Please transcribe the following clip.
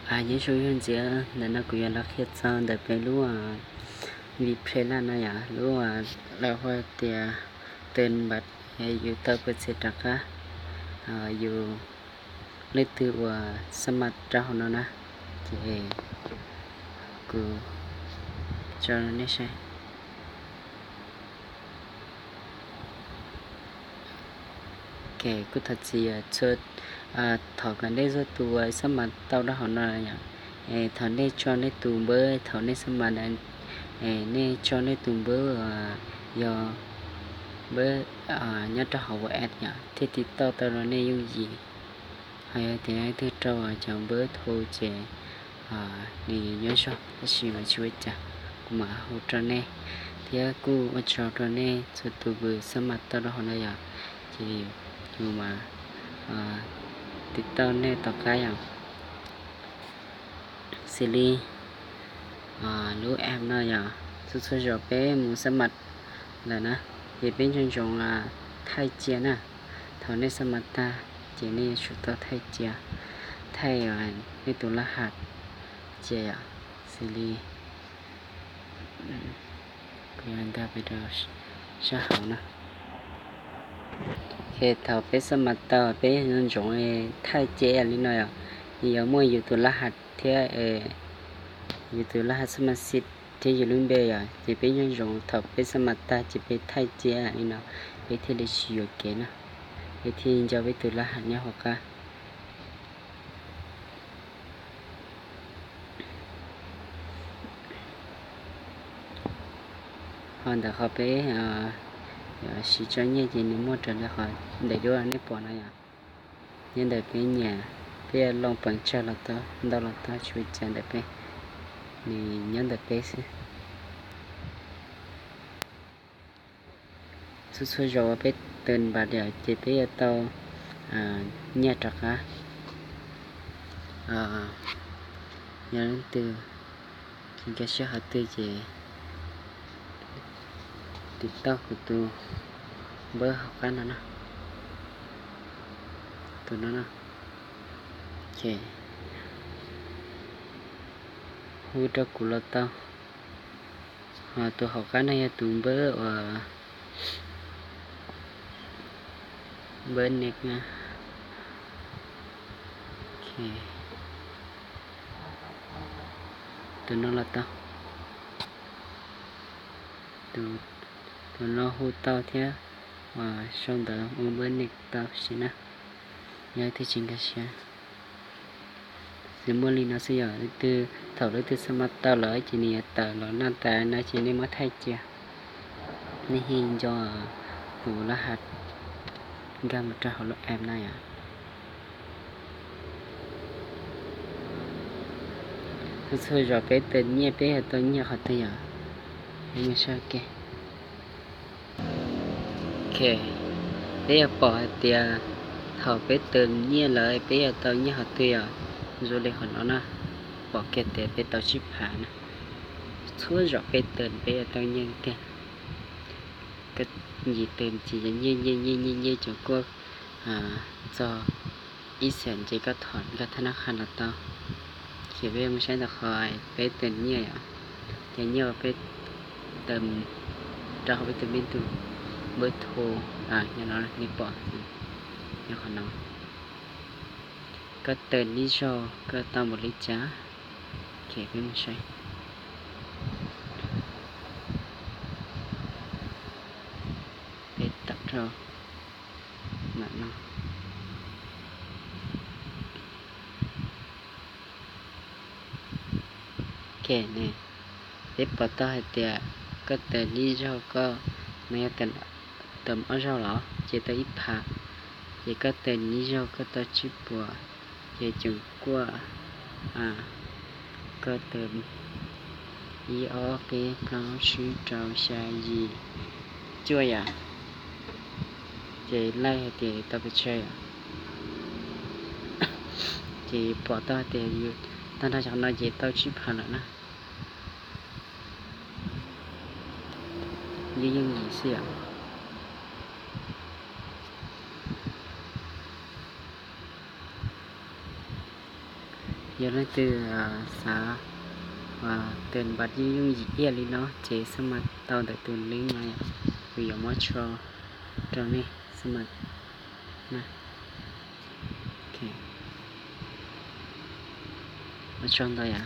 Nyob zoo ntxiv, ntawm no kuv yuav los qhia txog ntawm peb lub Vpay lab no yom, lub lawv hu tias tus npam yus tau pes tsawg rov qab, yus leej twg uas xab mas rau hauv no na, ces kuv tso nej saib. Kuj thov txim, thaum kom nej txhua tus uas xab mas tau rau hauv no yom, thaum nej tso nej tus npawb, thaum nej xab mas na, nej tso nej tus npawb uas yog npawb nyob rau hauv WhatsApp yom, thiaj tiv tauj tau rau nej yooj yim. Ho yog tias leej twg rau cov npawb thaum ces nws nyob zoo, tab sis mas tsis ua cas, kuv mam hu rau nej, thiab kuj ua tsaug rau nej txhua tus uas xab mas tau rau hauv no yom, ces yus mam tiv tauj nej tom qab yom. Xws li lub app no yom, txhua txhua zaus peb mus xab mas lawm na, ces peb ntsoov ntsoov thaij cia na. Thaum nej xab mas tag ces nej yuav tsum tau thaij cia, thaij nej tus lab has cia yom, xws li kuv yuav ntag pem rau sab hauv na. Ces thaum peb xab mas tau peb ntsoov ntsoov thaij cia li no yom, nws yuav muaj yus tus lab has thiab yus tus lab has xab mas xij thiab yus lub npe yom, ces peb ntsoov ntsoov thaum peb xab mas tag ces peb thaij cia li no, peb thiaj li tsis yuam kev na, peb thiaj nco peb tus lab has nyob hauv qab. Ho ntawm qhov peb yuav siv tso nyiaj ces nws muaj raws li qhov ntawm duab nej pom no yom. Nyob ntawm peb nyiam, peb yuav loo peem tsawg los tau, ntau los tau tsis ua cas ntawm peb, nws nyob ntawm peb xwb. Txhua txhua zaus uas peb tawm npas diam ces peb yuav tau nyiaj rov qab. Yog leej twg tsis nkag siab qhov twg ces tiv tauj kuv tus npawb hauv qab no no, tus no no, ces hu rau kuv los tau. Ho tus hauv qab no yog tus npawb uas npawb next na. Tus no los tau, tus no hu tau thiab, sau ntawv ua npawb next tau sim na, yog thiaj tsis nkag siab. Xwb muaj li no xwb yom, leej twg thaum leej twg xab mas tau lawm ces nws yuav tawm los naj tas no ces nej muab thaij cia, nej yeej nco tus lab has nkag mus rau hauv lub app no yom. Txhua txhua zaus peb tawm nyiaj peb yuav tau nyiaj qhov twg yom, peb mus saib ke. Ok, peb yuav pom hais tias thaum peb tawm nyiaj lawm peb yuav tau nyiaj qhov twg yom, zoo li qhov no na, pom kiag tias peb tau tsib phav na. Txhua zaus peb tawm peb yuav tau nyiaj tiag. Koj yim tawm ces yog nyiaj nyiaj nyiaj nyiaj nyiaj tseem kuaj txog ib xees ces koj thom nkag thab nab qha los tau. Ces peb mus saib ntawm qhov peb tawm nyiaj yom, ces nyiaj uas peb tawm rau hauv peb tus me ntsis npawb thu, nyob no nej pom, nyob qhov no. Koj tawm ib zaug koj tau npaum li cas? Ok, peb mus saib. Peb tawm rau ntawm no. Ok ne, peb pom tau hais tias koj tawm ib zaug koj, no yog tawm ob zaug los ces tau ib phav, ces koj tawm ib zaug koj tau tsib puas, ces tseem kuaj koj tawm ib ob peb plaub tsib rau xya yim cuaj yom, ces laij hais tias tau pes tsawg yom. Ces pom tau hais tias yus tag nrho cov no ces tau tsib phav lawm na. Yeej yooj yim xwb yom. Yog leej twg xav tes npam yooj yim ib yam li no ces xab mas tau ntawm tus link no, kuv yuav muab tso rau nej xab mas. Ua tsaug ntau yom.